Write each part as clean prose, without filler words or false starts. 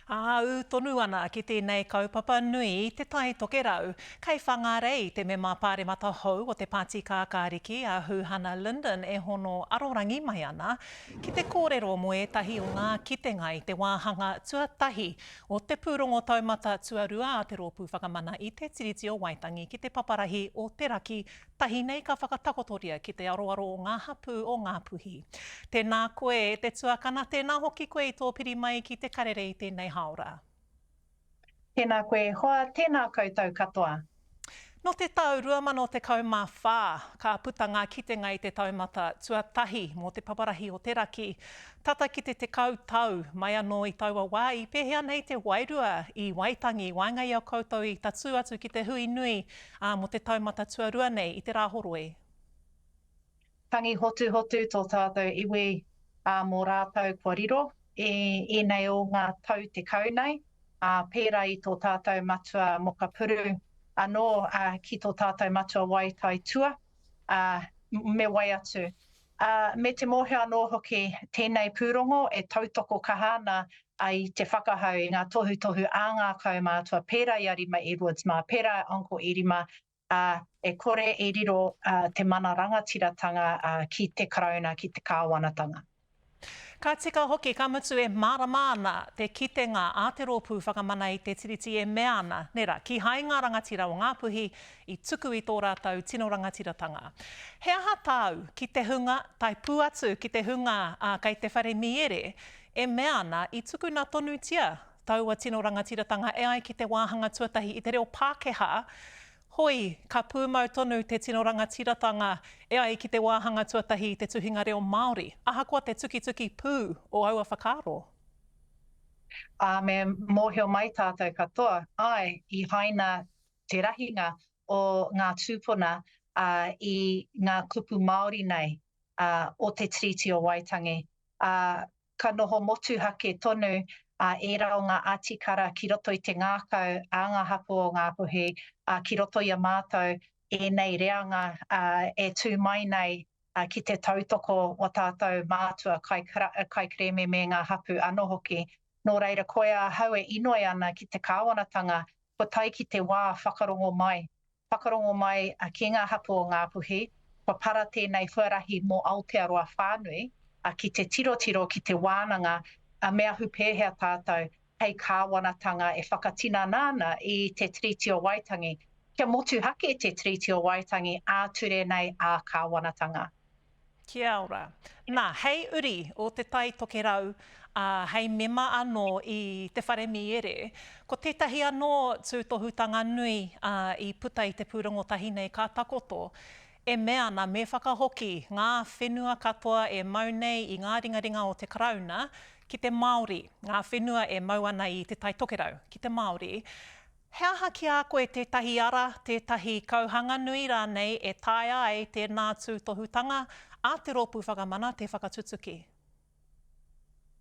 Ā, ū tonu ana ki tēnei kaupapa nui i Te Tai Tokerau. Kei Whangārei te mema pāremata hou o te Pāti Kākāriki a Huhana Lyndon e hono arorangi mai ana ki te kōrero mō ētahi o ngā kitenga i te wāhanga tuatahi o te pūrongo taumata tuarua a Te Rōpū Whakamana i Te Tiriti o Waitangi ki te paparahi o Te Raki tahi nei ka whakatakotoria ki te aroaro o ngā hapū o Ngāpuhi. Tēnā koe e te tuakana, tēnā hoki koe i tō piri mai ki te karere i tēnei hāora. Tēnā koe e hoa, tēnā koutou katoa. Nō te tau 2014, ka puta ngā kitenga i te taumata tuatahi mō te paparahi o te raki. Tata ki te 10 tau mai anō i taua wā i pēhea nei te wairua i Waitangi i waenga i a koutou i tatū atu ki te hui nui ā, mō te taumata tuarua nei i te Rāhoroi. Tangi hotuhotu tō tātou iwi, ā, mō rātou kua riro i ēnei o ngā tau tekau nei, ā, pērā i tō tātou matua Mokapuru anō, ā, ki tō tātou matua Waitaitua, ā, me wai atu. Ā, me te mōhio anō hoki, tēnei pūrongo e tautoko kaha ana i te whakahau, i ngā tohutohu a ngā kaumātua, pērā i a Rima Edwards mā, pērā i Uncle Eri mā, ā, e kore e riro te mana rangatiratanga ki te Karauna, ki te Kāwanatanga. Ka tika hoki, ka mutu e mārama ana te kitenga a te Rōpū Whakamana i te Tiriti e mea ana, nē rā, kīhai ngā rangatira o Ngāpuhi i tuku i tō rātou tino rangatiratanga. He aha tāu ki te hunga, tae pū atu ki te hunga kei te whare mīere, e mea ana i tukuna tonutia taua tino rangatiratanga e ai ki te wāhanga tuatahi i te reo Pākehā, Hoi, ka pūmau tonu te tino rangatiratanga e ai ki te wāhanga tuatahi i te tuhinga reo Māori, ahakoa te tukituki pū o aua whakaaro. Ā, me mōhio mai tātou katoa, āe, i haina te rahinga o ngā tūpuna i ngā kupu Māori nei o Te Tiriti o Waitangi, ā, ka noho motuhake tonu ērā o ngā atikara ki roto i te ngākau a ngā hapū o Ngāpuhi, ā, ki roto i a mātou ēnei reanga e tū mai nei ki te tautoko o tātou mātua kaikerēme me ngā hapū anō hoki. Nō reira, koia ahau e inoi ana ki te kāwanatanga, kua tae ki te wā whakarongo mai Whakarongo mai ki ngā hapū o Ngāpuhi, kua para tēnei huarahi mō Aotearoa whānui ki te tirotiro ki te wānanga me ahu pēhea tātou hei kāwanatanga e whakatinana ana i te Tiriti o Waitangi, kia motuhake te Tiriti o Waitangi ā-ture nei ā-kāwanatanga. Kia ora. Nā, hei uri o Te Tai Tokerau, ā, hei mema anō i Te Whare Mīere, ko tētahi anō tūtohutanga nui, ā, i puta i te pūrongo tahi nei ka takoto, e mea ana me whakahoki ngā whenua katoa e mau nei i ngā ringaringa o te Karauna ki te Māori, ngā whenua e mau ana i Te Tai Tokerau ki te Māori. He aha ki a koe tētahi ara, tētahi kauhanga nui rānei e taea ai tēnā tūtohutanga a Te Rōpū Whakamana te whakatutuki?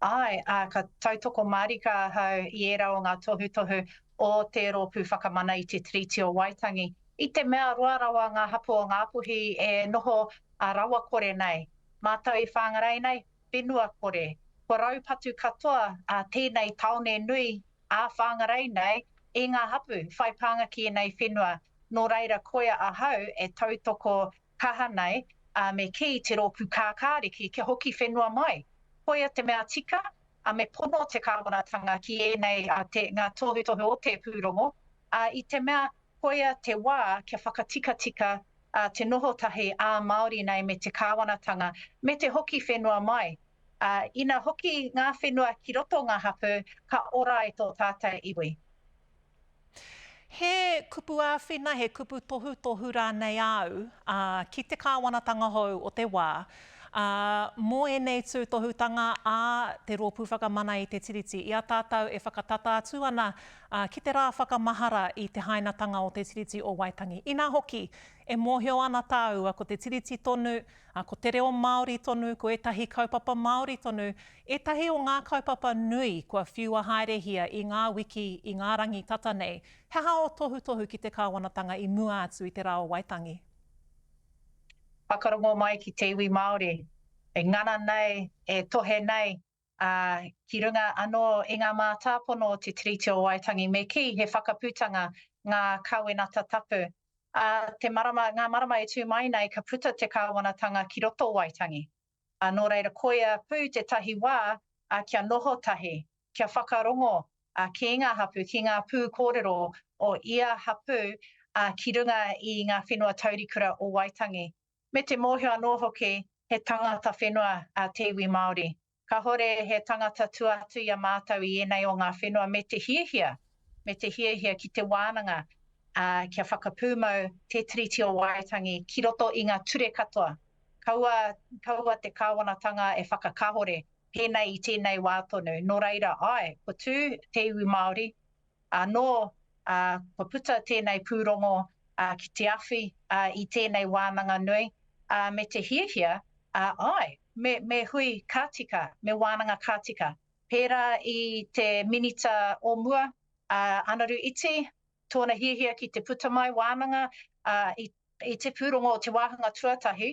Āe, ā, ka tautoko mārika ahau i ērā o ngā tohutohu o Te Rōpū Whakamana i Te Tiriti o Waitangi. I te mea roa rawa ngā hapū o Ngāpuhi e noho rawakore nei, mātou i Whangarei nei, whenua kore. Kua raupatu katoa tēnei tāone nui ā Whangarei nei i ngā hapū whai pānga ki ēnei whenua. Nō reira koia ahau e tautoko kaha nei, ā, me kī te rōpū kākāriki kia hoki whenua mai. Koia te mea tika, ā, me pono te kāwanatanga ki ēnei, ā, te, ngā tohutohu o te pūrongo, ā, i te mea koia te wā kia whakatikatika, ā, te noho tahi ā-Māori nei me te kāwanatanga, me te hoki whenua mai. Ā, ina hoki ngā whenua ki roto ngā hapū, ka ora ai tō tātou iwi. He kupu āwhina, he kupu tohutohu rānei āu, ā, ki te kāwanatanga hou o te wā, ā, mō ēnei tūtohutanga a te Rōpū Whakamana i te Tiriti, i a tātou e whakatata atu ana, ā, ki te rā whakamahara i te hainatanga o te Tiriti o Waitangi. Inā hoki, e mōhio ana tāua ko te Tiriti tonu, Ā, ko te reo Māori tonu, ko ētahi kaupapa Māori tonu, ētahi o ngā kaupapa nui kua whiua haerehia i ngā wiki, i ngā rangi tata nei. He aha ō tohutohu ki te kāwanatanga i mua atu i te Rā o Waitangi? Whakarongo mai ki te iwi Māori e ngana nei, e tohe nei. Ā, ki runga anō i ngā mātāpono o Te Tiriti o Waitangi, me kī he whakaputanga ngā kawenata tapu. Ā te marama, ngā marama e tū mai nei ka puta te kāwanatanga ki roto o Waitangi. Ā, nō reira koia pū tētahi wā, ā, kia noho tahi, kia whakarongo, ā, ki ngā hapū, ki ngā pū kōrero o ia hapū, ā, ki runga i ngā whenua taurikura o Waitangi. Me te mōhio anō hoki he tangata whenua a te iwi Māori. Kahore he tangata tua atu i a mātou i ēnei o ngā whenua me te hiahia, me te hiahia ki te wānanga, ā, kia whakapūmau Te Tiriti o Waitangi ki roto i ngā ture katoa. Kaua, kaua te kāwanatanga e whakakahore, pēnei i tēnei wā tonu. Nō reira, āe, kua tū te iwi Māori, Anō, ā, kua puta tēnei pūrongo, ā, ki te awhi, ā, i tēnei wānanga nui, ā, me te hiahia, ā, āe, me, me hui ka tika, me wānanga ka tika. Pērā i te Minita o mua, ā, Anaru Iti, tōna hiahia ki te puta mai wānanga, ā, i, i te pūrongo o te wāhanga tuatahi,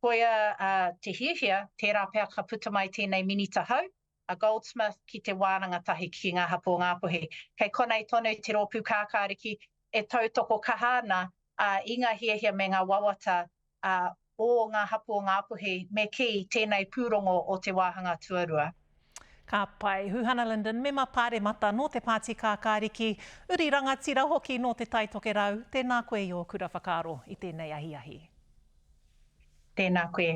koia, ā, te hiahia, tērā pea ka puta mai tēnei Minita hou, a Goldsmith ki te wānanga tahi ki ngā hapū o Ngāpuhi. Kei konei tonu te rōpū kākāriki e tautoko kaha ana i ngā hiahia me ngā wawata o ngā hapū o Ngāpuhi me kī tēnei pūrongo o te wāhanga tuarua. Ka pai. Huhana Lyndon, mema pāremata nō te Pāti Kākāriki, uri rangatira hoki nō Te Tai Tokerau, tēnā koe i ō kura whakaaro i tēnei ahiahi. Tēnā koe.